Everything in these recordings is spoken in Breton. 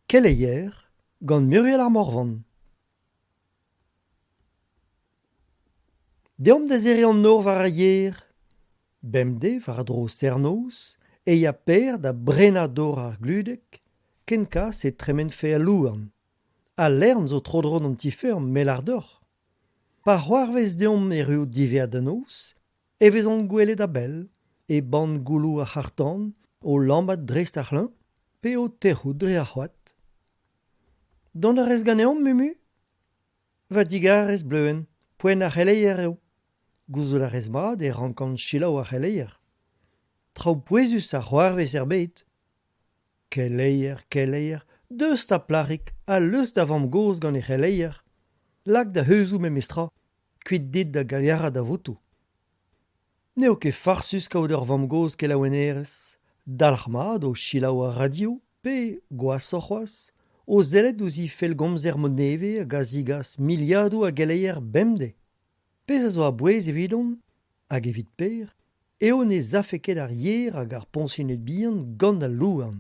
Keleier gant Muriel ar Morvan. Deomp da serriñ an nor war ar yer. Bemdez, war-dro serr-noz, e ya Pêr da brenañ dor ar gludeg, kenkas e tremenfe al louarn. Al lern zo tro-dro d'an ti-feurm, me 'lâr deoc'h. Pa c'hoarvez deomp erruout diwezhat da noz e vezont gwelet a-bell, e bann gouloù ar c'harr-tan, o lammat dreist ar c'hleuñ pe o tec'hout dre ar c'hoad. Dont a rez ganeomp, Mumu ? Va digarez, Bleuenn, poent ar c'heleier eo. Gouzout a rez mat e rankan selaou ar c'heleier. Traoù pouezus a c'hoarvez er bed. Keleier, keleier, deus 'ta plac'hig ha leus da vamm-gozh gant he c'heleier. Lak da heuzoù memestra, kuit dit da galiarat da votoù. N'eo ket farsus kaout ur vamm-gozh kelaouennerez, dalc'hmat o selaou ar radio pe, gwashoc'h c'hoazh, o sellet ouzh he fellgomzer mod nevez hag a zegas miliadoù a geleier bemdez. Pezh a zo a-bouez evidon, hag evit Pêr, eo ne z'afe ket ar yer hag ar poñsined bihan gant al louarn.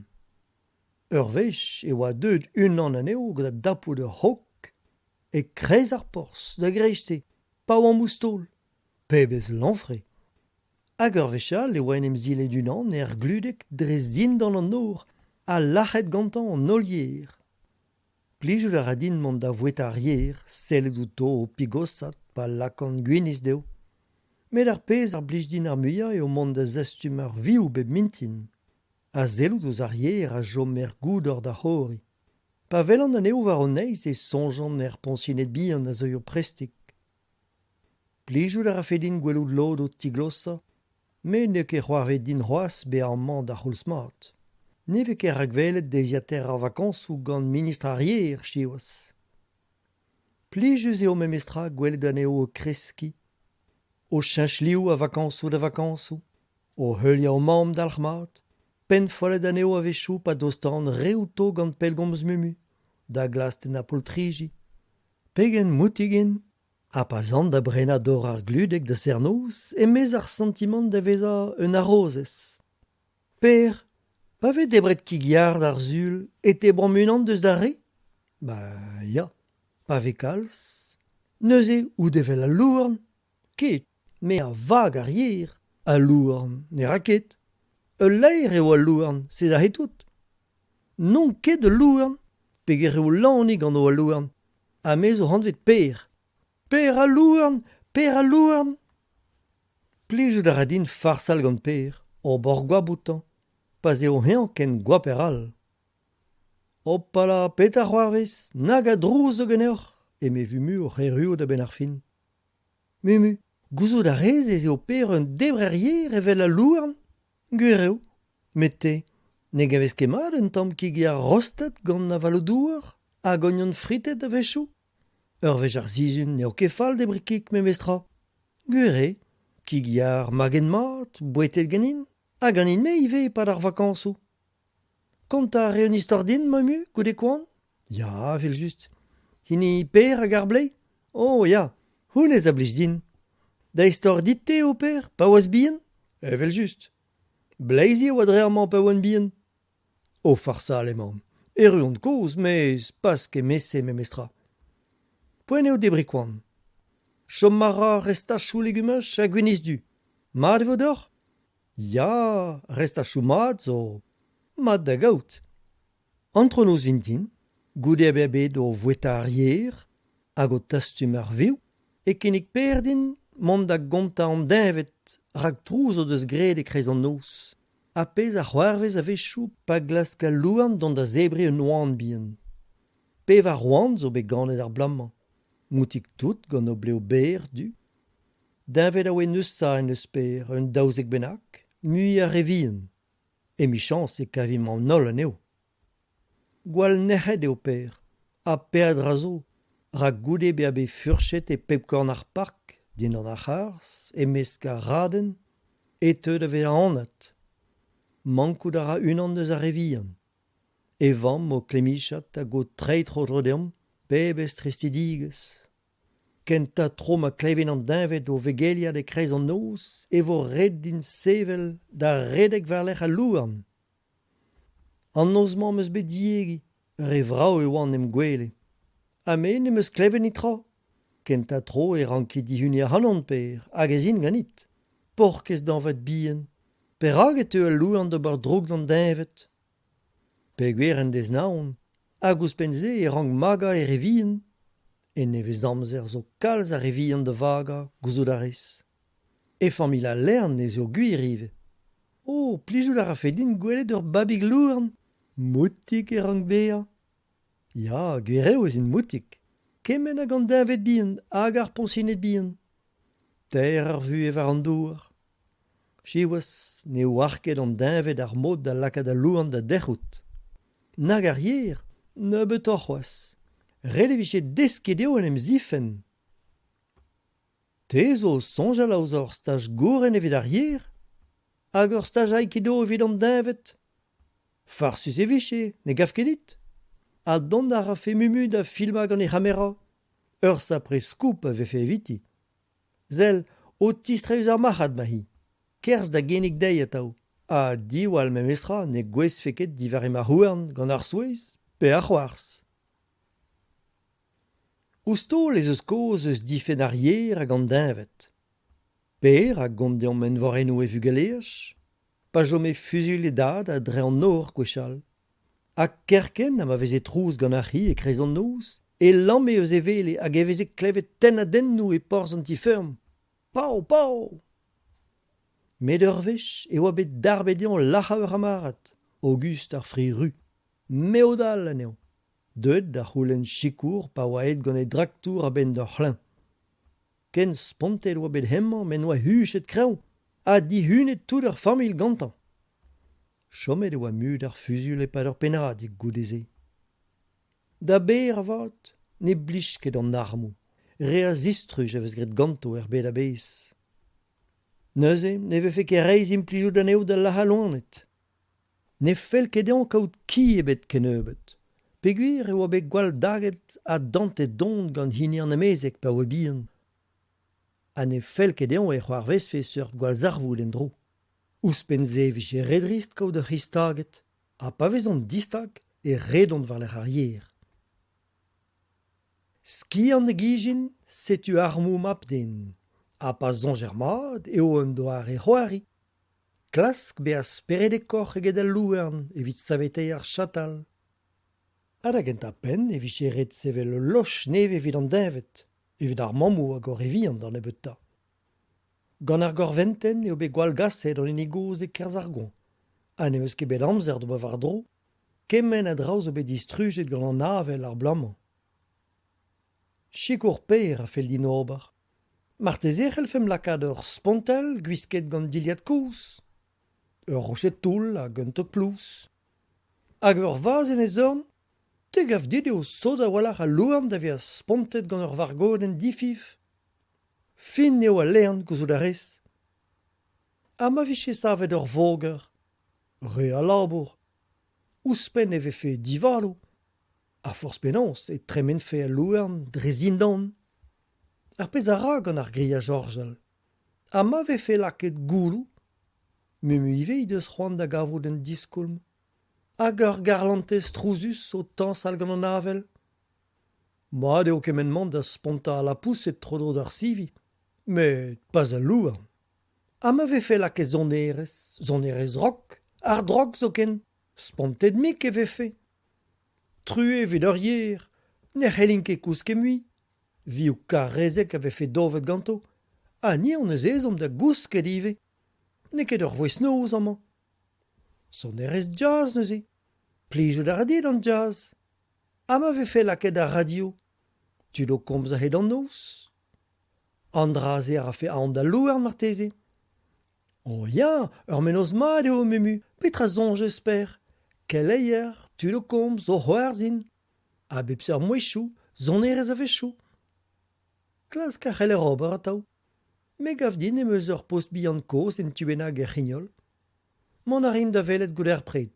Ur wech e oa deuet unan anezho da dapout ur c'hog e-kreiz ar porzh da greisteiz pa oamp ouzh taol. Pebezh lañfre ! Hag ur wech all e oa en em silet unan er gludeg dre zindan an nor ha lac'het gantañ an holl yer. Plijout a ra din mont da voueta ar yer, sellet outo o pigosat pa lakaan gwinizh dezho. Met ar pezh a blij din ar muiañ eo mont da zastum ar vioù bep mintin ha sellout ouzh ar yer a chom er goudor da c'horiñ. Pa welan anezho war o neizh e soñjan er poñsined bihan a zeuio prestik. Plijout a rafe din gwelout lod o tiglosañ, met n'eo ket c'hoarvezet din c'hoazh bezañ amañ d'ar c'houlz mat. Ne vez ket rakwelet deiziataer ar vakañsoù gant ministr ar yer, siwazh. Plijus eo memestra gwelet anezho o kreskiñ, o cheñch liv a vakañsoù da vakañsoù, o heuliañ o mamm dalc'hmat, pennfollet anezho a-wechoù pa dostaan re outo gant pellgomz Mumu, da glask tennañ poltriji. Pegen moutik int ! Ha pa 'z an da brenañ dor ar gludeg da serr-noz em eus ar santimant da vezañ un harozez. Per, pa vez debret kig-yar d'ar Sul e tebromp unan deus d'ar re ? Ba ya, pa vez kalz. Neuze out evel al louarn ? Ket, me a vag ar yer. Al louarn ne ra ket. Ul laer eo al louarn, sed aze tout. N'on ket ul louarn, peger eo Lanig anv al louarn. Ha me zo anvet Per. Per al louarn, Per al louarn ! Plijout a ra din farsal gant Per, ober goap outañ, pa'z eo eñ ken goaper all. Hopala, petra c'hoarvez ? Nag a drouz zo ganeoc'h ! eme Vumu oc'h erruout a-benn ar fin. Mumu, gouzout a rez ez eo Per un debrer-yer evel al louarn ? Gwir eo. Met te, ne gavez ket mat un tamm kig-yar rostet gant avaloù-douar hag ognon fritet a-wechoù ? Ur wech ar sizhun n'eo ket fall debriñ kig memestra. Gwir eo, kig-yar maget mat, bouetet ganin, ha ganin-me ivez e-pad ar vakañsoù. Kontañ a rez un istor din, Mumu, goude koan ? Ya, evel-just. Hini Per hag ar bleiz ? Oh ya, honnezh a blij din. Da istor dit-te eo, Per, pa oas bihan ? Evel-just. Bleizi a oa dre amañ pa oan bihan. O farsal emaon. Erru on kozh, mes pas kement-se memestra. Poent eo debriñ koan. Chom a ra restachoù legumaj ha gwinizh-du. Mat e vo deoc'h ? Ya, restachoù mat zo mat da gaout. Antronoz vintin, goude bezañ bet o voueta ar yer hag o tastum ar vioù, e kinnig Per din mont da gontañ an deñved rak trouz o deus graet e-kreiz an noz, ar pezh a c'hoarvez a-wechoù pa glask al louarn dont da zebriñ un oan bihan. Pevar oan zo bet ganet ar bloaz-mañ, moutik-tout gant o blev berr du. Deñved a oa neusañ en deus Per un 12 bennak, mui ar re vihan. Emichañs e kavimp an holl anezho. Gwall nec'het eo Per, ha peadra zo, rak goude bezañ bet furchet e pep korn ar park, dindan ar c'harzh, e-mesk ar raden, e teu da vezañ anat. Mankout a ra unan eus ar re vihan. E vamm o klemmichat hag o treiñ tro-dro deomp, pebezh tristidigezh ! Kentañ tro ma klevin an deñved o vegeliat e-kreiz an noz e vo ret din sevel da redek war-lerc'h al louarn. An noz-mañ 'm eus bet diegi. Re vrav e oan em gwele. Ha me ne'm eus klevet netra. Kentañ tro e ranki dihuniñ ac'hanon, Pêr, hag ez in ganit. Paourkaezh dañvad bihan, perak e teu al louarn d'ober droug d'an deñved ? Peogwir en dez naon, hag ouzhpenn-se e rank magañ e re vihan. En nevezamzer zo kalz a re vihan da vagañ, gouzout a rez. E familh al lern ez eo gwir ivez. O, plijout a rafe din gwelet ur babig louarn ! Moutik e rank bezañ. Ya, gwir eo ez int moutik, kement hag an deñved bihan hag ar poñsined bihan. Taer ar vuhez war an douar. Siwazh, ne oar ket an deñved ar mod da lakaat al louarn da dec'hout. Nag ar yer, nebeutoc'h c'hoazh. Ret e vije deskiñ dezho en em zifenn. Te zo o soñjal aozañ ur staj gouren evit ar yer ? Hag ur staj aikido evit an deñved ? Farsus e vije, ne gav ket dit ? Ha dont a rafe Mumu da filmañ gant he c'hamera ? Ur sapre scoop a vefe eviti. Sell, o tistreiñ eus ar marc'had 'ma-hi. Kerzh da ginnig dezhi atav. Ha diwall memestra ne gouezhfe ket diwar he marc'h-houarn gant ar souezh pe ar c'hoarzh. Ouzh taol ez eus kaoz eus difenn ar yer hag an deñved. Pêr a gont deomp eñvorennoù e vugaleaj, pa chome fuzuilh e dad a-dreñv an nor gwechall. Ha kerkent ha ma veze trouz gant ar c'hi e-kreiz an noz e lamme eus e wele hag e veze klevet tennadennoù e porzh an ti-feurm. Pav, pav ! Met ur wech e oa bet darbet dezhañ lac'hañ ur c'hamarad, Auguste ar Fri Ru, mev-dall anezhañ, deuet da c'houlenn sikour pa oa aet gant e draktour a-benn d'ur c'hleñv. Ken spontet e oa bet hemañ m'en doa huchet kreñv ha dihunet tout ar familh gantañ. Chomet e oa mut ar fuzuilh e-pad ur pennadig goude-se. Da Bêr avat ne blij ket an armoù, re a zistruj a vez graet ganto er bed a-bezh. Neuze ne vefe ket reizh implijout anezho da lazhañ loened. Ne fell ket dezhañ kaout ki ebet kennebeut, peogwir e oa bet gwall daget ha dantet don gant hini an amezeg pa oa bihan. Ha ne fell ket dezhañ e c'hoarvezfe seurt gwallzarvoud en-dro. Ouzhpenn-se e vije re drist kaout ur c'hi staget, ha pa vezont distag e redont war-lerc'h ar yer. Skiant hag ijin, setu armoù mab-den. Ha pa soñjer mat eo un doare c'hoari. Klask bezañ speredekoc'h eget al louarn evit saveteiñ ar chatal. Ha da gentañ-penn e vije ret sevel ul loch nevez evit an deñved, evit ar mammoù hag o re vihan d'an nebeutañ. Gant ar gorventenn eo bet gwallgaset an hini gozh e-kerzh ar goañv ha n'em eus ket bet amzer d'ober war-dro. Kement a draoù zo bet distrujet gant an avel ar bloaz-mañ. Sikour Per a fell din ober. Marteze e c'hellfemp lakaat ur spontailh gwisket gant dilhad kozh, ur roched toull hag un tog plouz. Hag ur vazh en e zorn ? Te 'gav dit eo sot a-walc'h al louarn da vezañ spontet gant ur vargodenn difiñv ? Fin eo al lern, gouzout a rez. Ha ma vije savet ur voger ? Re a labour. Ouzhpenn e vefe divalo. Ha forzh penaos e tremenfe al louarn dre zindan. Ar pezh a ra gant ar grilhaj orjal. Ha ma vefe lakaet gouloù ? Mumu ivez he deus c'hoant da gavout un diskoulm. Hag ur garlantez trouzus o tañsal gant an avel ? Mat eo kement-mañ da spontañ al lapoused tro-dro d'ar sivi, met pas al louarn. Ha ma vefe lakaet sonerezh, sonerezh rock, hard rock zoken, spontet-mik e vefe. Truez evit ur yer, ne c'hellin ket kousket mui. Vioù karrezek a vefe dovet ganto, ha ni hon eus ezhomm da gousket ivez. N'eo ket ur voest-noz amañ. Sonerezh jazz neuze. Plijout a ra dit an jazz ? Ha ma vefe lakaet ar radio ? Tud o komz a-hed an noz ? An dra-se a rafe aon d'al louarn marteze ? Oh ya, ur mennozh mat eo Mumu. Petra soñjez, Per ? Keleier, tud o komz, o c'hoarzhin. A bep seurt mouezhioù, sonerezh a-wechoù. Klask a c'heller ober atav. Me 'gav din em eus ur post bihan kozh en tu bennak er c'hrignol. Mont a rin da welet goude ar pred.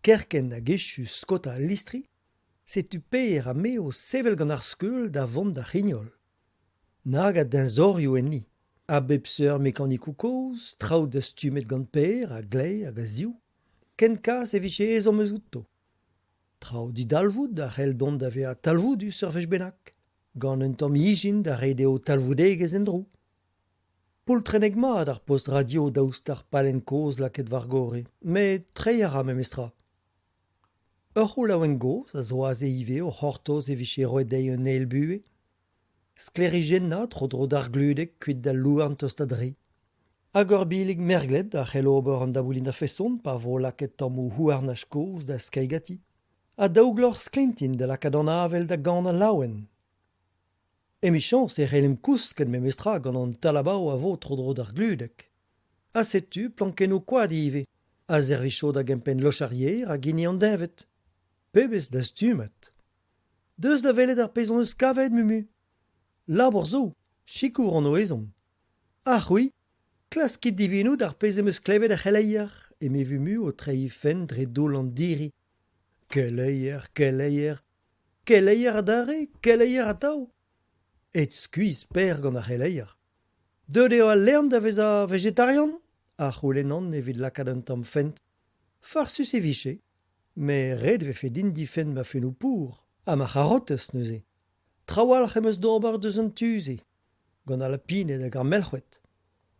Kerkent hag echu skaotañ al listri, setu Per ha me o sevel gant ar skeul da vont d'ar c'hrignol. Nag a deñzorioù enni ! A bep seurt mekanikoù kozh, traoù dastumet gant Per a-gleiz hag a-ziv, ken kas e vije ezhomm eus outo. Traoù didalvoud a c'hell dont da vezañ talvoudus ur wech bennak, gant un tamm ijin da reiñ dezho talvoudegezh en-dro. Poltrennek-mat ar post radio daoust d'ar pallenn kozh lakaet war-gorre, met treiñ a ra memestra. Ur c'houlaouenn gozh a zo aze ivez o c'hortoz e vije roet dezhi un eil buhez. Sklêrijennañ tro-dro d'ar gludeg kuit d'al louarn tost a-dre. Hag ur billig merglet a c'hell ober an daboulin a-feson pa vo lakaet tammoù houarnaj kozh da skeiñ ganti. Ha daou gloc'h sklintin da lakaat an avel da ganañ laouen. Emichañs e c'hellimp kousket memestra gant an talabao a vo tro-dro d'ar gludeg. Ha setu plankennoù koad ivez, a servijo da gempenn loch ar yer hag hini an deñved. Pebezh dastumad ! Deus da welet ar pezh hon eus kavet, Mumu. Labour zo, sikour hon o ezhomm. Ha c'hwi, klaskit divinout ar pezh em eus klevet er c'heleier, eme Vumu o treiñ he fenn dre doull an diri. Keleier, keleier, keleier adarre, keleier atav. Aet skuizh Per gant ar c'heleier. Deuet eo al lern da vezañ vejetarian ? a c'houlennan evit lakaat un tamm fent. Farsus e vije. Met ret e vefe din difenn ma fennoù pour ha ma c'harotez neuze. Trawalc'h em eus d'ober deus an tu-se, gant al lapined hag ar melc'hwed.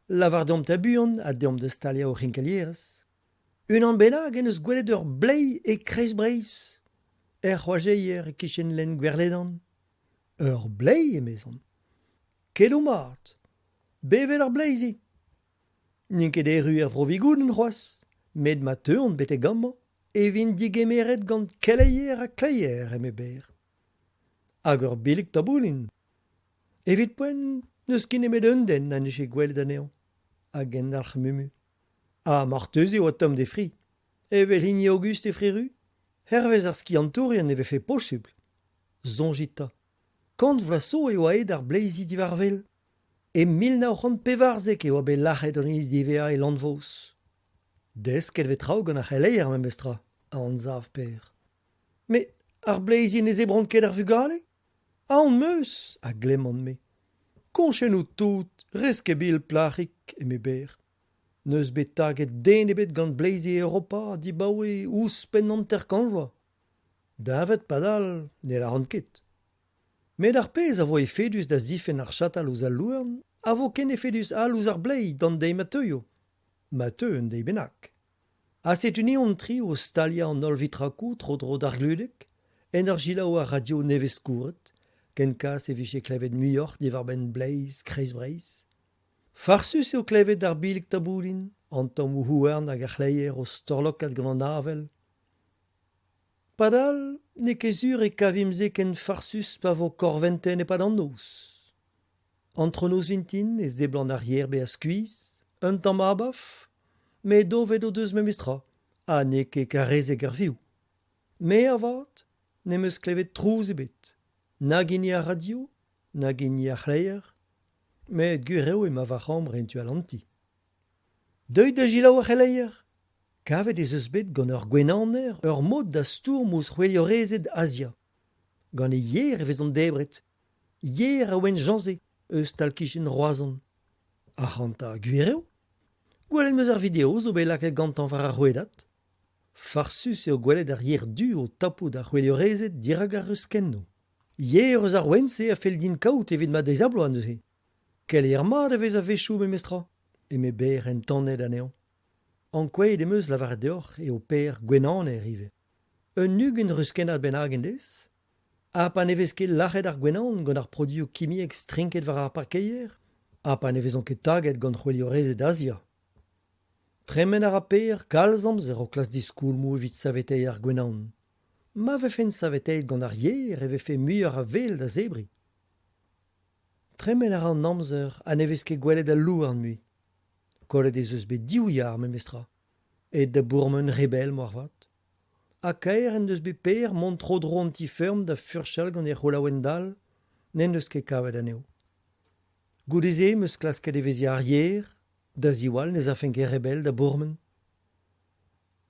Lavar deomp 'ta buan ha deomp da staliañ hor c'hinkailherez. Unan bennak en deus gwelet ur bleiz e Kreiz-Breizh, er c'hoajeier e-kichen lenn Gwerledan. Ur bleiz, emezon. Keloù mat. Bevet ar bleizi ! N'int ket erru er Vro-Vigoudenn c'hoazh, met ma teuont betek amañ e vint degemeret gant keleier ha kleier, eme Ber. Hag ur billig taboulin. Evit poent n'eus ket nemet un den ha n'eus ket gwelet anezhañ, a gendalc'h Mumu. Ha marteze e oa tomm d'e fri, evel hini Auguste e Fréru. Hervez ar skiantourien e vefe posupl. Soñjit 'ta. Kant vloaz zo e oa aet ar bleizi diwar-wel. E 1914 e oa bet lac'het an hini diwezhañ e Lanvaoz. Desket e vez traoù gant ar c'heleier memestra, a anzav Per. Met ar bleizi ne zebront ket ar vugale ? Aon 'm eus, a glemman-me. Koñchennoù tout, rez ket bil plac'hig, eme Ber. N'eus bet taget den ebet gant bleizi Europa dibaoe ouzhpenn 50 vloaz. Deñved padal ne lâran ket. Met ar pezh a vo efedus da zifenn ar chatal ouzh al louarn a vo ken efedus all ouzh ar bleiz d'an deiz ma teuio. Ma teu un deiz bennak. Ha setu ni hon-tri o staliañ an holl vitrakoù tro-dro d'ar gludeg, en ur selaou ar radio nevez-skourret, ken kas e vije klevet muioc'h diwar-benn bleiz Kreiz-Breizh. Farsus eo klevet ar billig taboulin, an tammoù houarn hag ar c'hleier o storlokat gant an avel. Padal n'eo ket sur e kavimp se ken farsus pa vo korventenn e-pad an noz. Antronoz vintin e seblant ar yer bezañ skuizh, un tamm abaf, met dovet o deus memestra ha n'eo ket karrezek ar vioù. Me avat n'em eus klevet trouz ebet, nag hini ar radio, nag hini ar c'hleier, met gwir eo emañ va c'hambr en tu all an ti. Deuit da selaou ar c'heleier ! Kavet ez eus bet gant ur gwenaner ur mod da stourm ouzh c'hweliorezed Azia. Gant e yer e vezont debret. Yer a ouenn Jañse eus tal-kichen Roazhon. Ac'hanta, gwir eo ? Gwelet 'm eus ar video zo bet lakaet gantañ war ar rouedad. Farsus eo gwelet ar yer du o tapout ar c'hweliorezed dirak ar ruskennoù. Yer eus ar ouenn-se a fell din kaout evit ma deiz-ha-bloaz neuze. Keleier mat e vez a-wechoù memestra, eme Ber entanet anezhañ. Ankouaet em eus lavaret deoc'h eo Per gwenaner ivez. Un ugent ruskennad bennak en dez ? Ha pa ne vez ket lac'het ar gwenan gant ar produioù kimiek strinket war ar parkeier ? Ha pa ne vezont ket taget gant c'hweliorezed Azia ? Tremen a ra Per kalz amzer o klask diskoulmoù evit saveteiñ ar gwenan. Ma vefent saveteet gant ar yer e vefe muioc'h a vel da zebriñ. Tremen a ra an amzer ha ne vez ket gwelet al louarn mui. Kollet ez eus bet div yar memestra. Aet da bourmen re bell moarvat. Ha kaer en deus bet Per mont tro-dro an ti-feurm da furchal gant e c'houlaouenn-dal, n'en deus ket kavet anezho. Goude-se em eus klasket evezhiañ ar yer, da ziwall ne'z afen ket re bell da bourmen.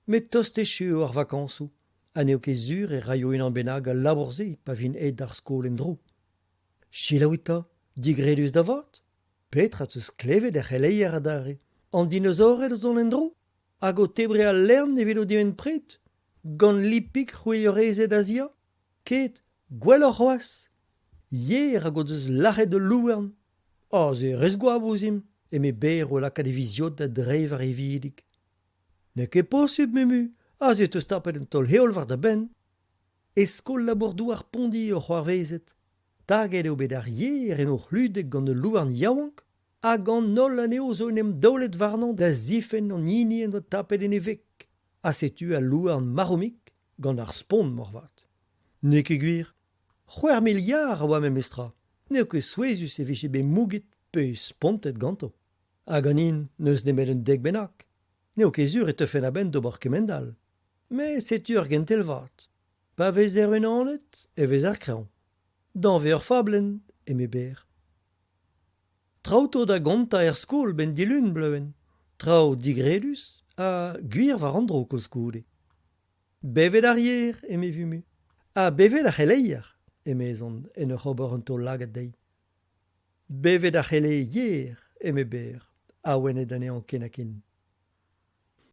Met tost echu eo ar vakañsoù ha n'eo ket sur e raio unan bennak al labour-se pa vin aet d'ar skol en-dro. Selaouit 'ta, digredus da vat ? Petra 'teus klevet er c'heleier adarre ? An dinosaored o tont en-dro ? Hag o tebriñ al lern evit o dibenn-pred ? Gant lipig c'hwilherezed Azia ? Ket, gwelloc'h c'hoazh ! Yer hag o deus lazhet ul louarn. Aze e rez goap ouzhimp, eme Ber o lakaat e viz-yod da dreiñ war e vidig. N'eo ket posupl, Mumu, aze 'teus tapet un taol-heol war da benn. E skol labour-douar Pondi eo c'hoarvezet. Taget eo bet ar yer en o c'hludeg gant ul louarn yaouank hag an holl anezho zo en em daolet warnañ da zifenn an hini en doa tapet en e veg. Ha setu al louarn marv-mik gant ar spont moarvat. N'eo ket gwir. 6000 yar a oa memestra. N'eo ket souezhus e vije bet mouget pe spontet ganto. Ha ganin n'eus nemet un dek bennak. N'eo ket sur e teufen a-benn d'ober kemend-all. Met setu ur gentel vat. Pa vezer unanet e vezer kreñv. Danvez ur fablenn, eme Ber. Traoù 'to da gontañ er skol 'benn dilun, Bleuenn. Traoù digredus ha gwir war an dro koulskoude. Bevet ar yer, eme Vumu. Ha bevet ar c'heleier, emezon en ur ober un taol-lagad dezhi. Bevet ar c'heleier, eme Ber, awenet anezhañ ken-ha-ken.